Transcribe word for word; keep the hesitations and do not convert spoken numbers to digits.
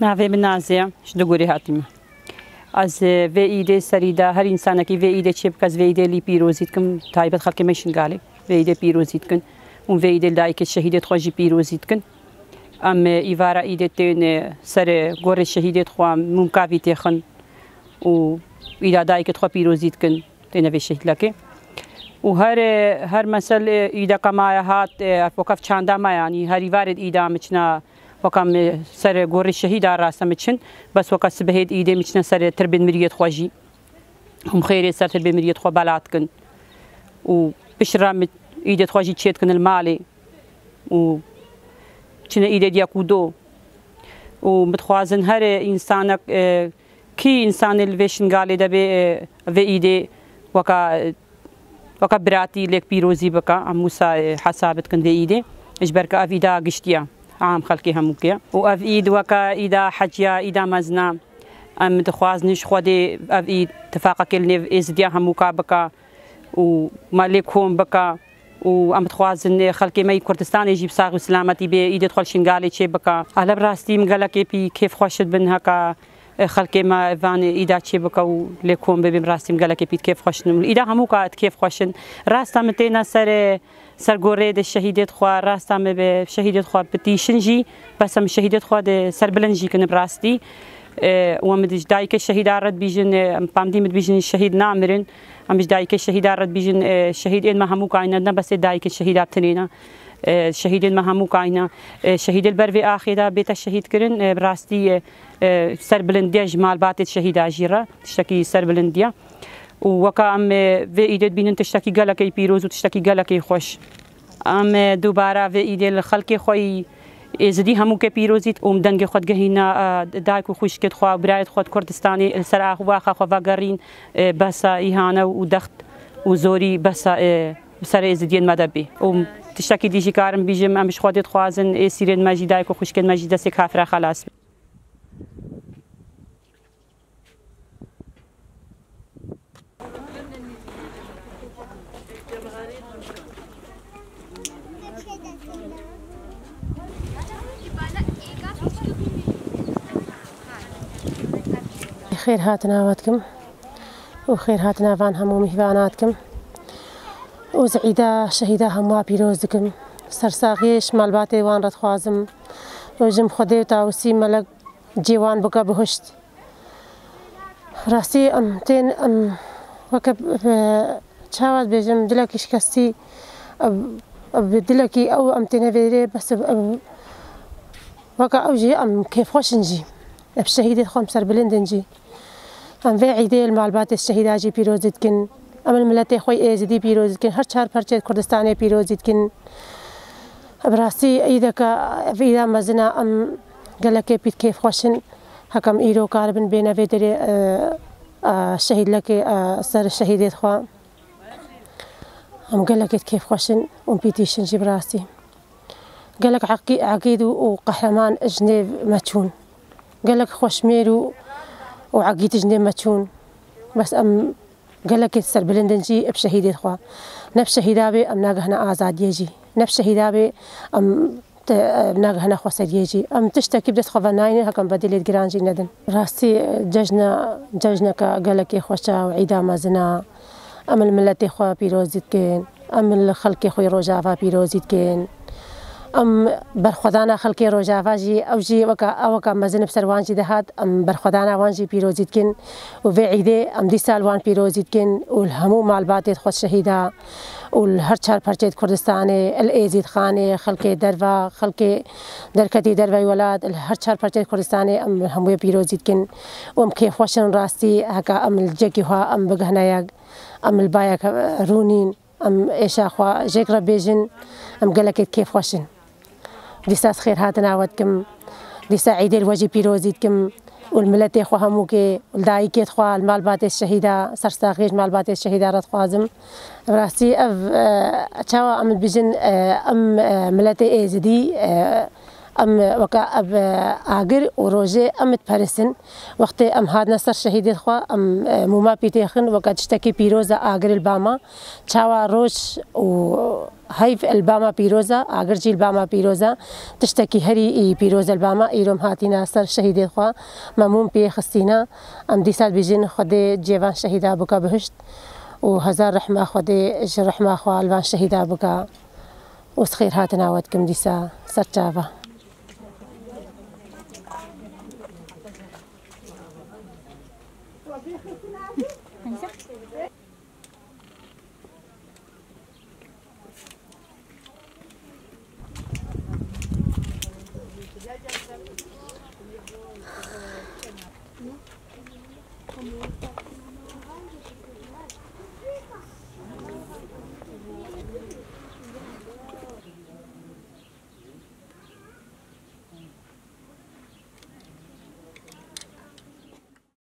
Navê min Naze ye, ji Dugurê hatime. Ez, e, vê îdê serî de her însanekî vê îdê çê bike, ez vê îdê lî pîrozî dikim, taybet xelkê me Şingalê vê îdê pîrozî dikin û vê îdê li dayikê şehîdê xwe jî pîrozî dikin. Em, e, îvara îdê tên, e, ser, e, gorê şehîdê xwe mûmkavî têxin û îda dayikê xwe pîrozî dikin. Têne vê şehîdlekê. Û her, her mesel, e, îdeka ma ya hat, e, weka çanda ma, yanî her îvarê îda mi çina, weka mi ser gorê şehîda rasta mi çin, bes weka sibehê îdê mi çine ser tirbên miriyê xwe jî. Hûn xêrê ser tirbên miriyê xwe bela dikin. Û pişt re mi îdê xwe jî çê dikin li malê. Û çine îdê diya ku do. Û mi dixwazin her, e, însanek, e, Kî însanê li vê Şingalê de bê, e, vê îdê weka, weka biratî lêk pîrozî bike, em wisa, e, hesab dikin vê îdê. Ji ber ku ev îda giştî ye, am xelkê hemûkê ye. Û ev îd weka îda heciya, îda mezin e. Em dixwazin ji Xwedê ev îd tifaqekê li nêv êzidiya hemûka bike û me lê kom bike. Û em dixwazin, e, xelkê me yî Kurdistanê jî bi sax û silametî bê, îdê xwe li Şingalê çê bike. Hele bi rastî min gelekê pî kêf xweş dibin heka, e, xelkê me van îda çê bike û lê kom bibin, bi rastî min gelekê pî kêf xweş dibin. Îda hemûka kêf xweş in. Rasta min têne ser, e, ser gorê de şehîdê xwe, rasta min bi şehîdê xwe bitîşin jî, bes em şehîdê xwe de serbilind jî kin bi rastî. E, û em ji dayikê şehîda re dibîjin, e, em pamdî min dibîjin şehîd namirin. Em ji dayikê şehîda re dibîjin, e, şehîdên me hemû kayne, ne besê dayikê şehîda tinê ne. E, şehîdên me hemû kayne. E, şehîdê li ber vê axê de bête şehîd kirin, e, bi rastî, e, e, serbilindiye ji malbatê şehîda jî re, tiştekî serbilindiye. Û weka em, e, vê îdê dibînin tiştekî gelekî pîroz û tiştekî gelekî xweş. Em, e, dubara vê îdê li xelkê xwe yî êzidî hemûkê pîrozît û em dengê xwe digehîne, e, dayik û xwişkêt xwe, birayêt xwe di Kurdistanê li ser ax û axa xwe vegerîn, e, besa îhane û dext û zorî besa, e, bi ser êzidiyên me de bê. Û tiştekî dî jî karim bîjim, em ji Xwedê dixwazin êsîrên me jî, dayik û xwişkên me jî destê kafira xelas bin. Xêr hatina we dikim û xêr hatina van hemû mîhvana dikim û ji îda şehîda hemûa pîroz dikim. Sersaxiyê ji malbatê wan re dixwazim û jim Xwedê û Tawusî melek cê wan bike bihişt. Rastî em tên, em weke, e, çawa dibêjim, dilekî şikestî, e, e, bi dilekî ew em têne vêrê, bes, e, weke ew jî em kêfxweş in jî. Ev şehîdê xwe em serbilind in jî. Em vê îdê li malbatê şehîda jî pîrozî dikin. Em li miletê xwe yê êzidî pîrozî dikin. Her çar perçeyê Kurdistanê pîrozî dikin. Bi rastî îdeke, ev îda mezin e, em gelekê pî kêfxweş in. Heke em îro karibin bêne vê derê, e, e, şehîdlekê, e, ser şehîdê xwe. Em gelekê kêfxweş in û pî tîşin jî bi rastî. Gelek eqî-, eqîd û, û qehreman ji nêv me çûn. Gelek xweşmêr û, û egîd ji nêv me çûn. Bes em gelekê serbilind in jî bi şehîdê xwe. Ne bi şehîda bê em nagehine azadiyê jî. Ne bi şehîda bê em te-, em nagehine xweseriyê jî. Em tiştekî bi dest xwe venayînin, heke em bedilê giran jî nedin. Rastî cejna, cejneke gelekê xweş e û îda mezin e. Em li miletê xwe pîrozî dikin. Em li xelkê xwe yê Rojava pîrozî dikin. Em berxwedana xelkê Rojava jî, ew jî weka, ew weka mezin bi ser wan jî dihat, em berxwedana wan jî pîrozî dikin û vê îdê em dîsa li wan pîrozî dikin û li hemû malbatê xwe şehîda û li her çar perçeyê Kurdistanê, li Êzîdxanê, xelkê derva, xelkê derketî derveyî welat, li her çar perçeyê Kurdistanê em hemûyê pîrozî dikin û em kêfxweş in rastî, heke em li cekî xwe em bigihine yek, em li bayek rûnîn. Em êşa xwe jêk re bêjin, em gelekê kêfxweş in. Dîsa xêr hatina we dikim. Dîsa Îdê li we jî pîrozî dikim û li miletê xwe hemûkê û li dayikê xwe, li malbatê şehîda, sersaxiyê ji malbatê şehîda re dixwazim. Bi rastî ev, e, çawa em dibêjin, e, em, e, miletê Êzidî, e, em weke ev, e, agir û rojê em diperisin. Wextê em hatine ser şehîdê xwe, em, e, mûma pî têxin weke tiştekî pîroz e agir li ba me. Çawa roj û heyv li ba me pîroz e, agir jî li ba me pîroz e. Tiştekî herî pîroz e li ba me. Îro em hatîne ser şehîdê xwe, me mûm pê xistîne. Em dîsa dibêjin Xwedê cêvan şehîda bike bihişt û hezar rehma Xwedê ji rehma xwe li van şehîda bike. Û xêr hatina we dikim dîsa ser çava.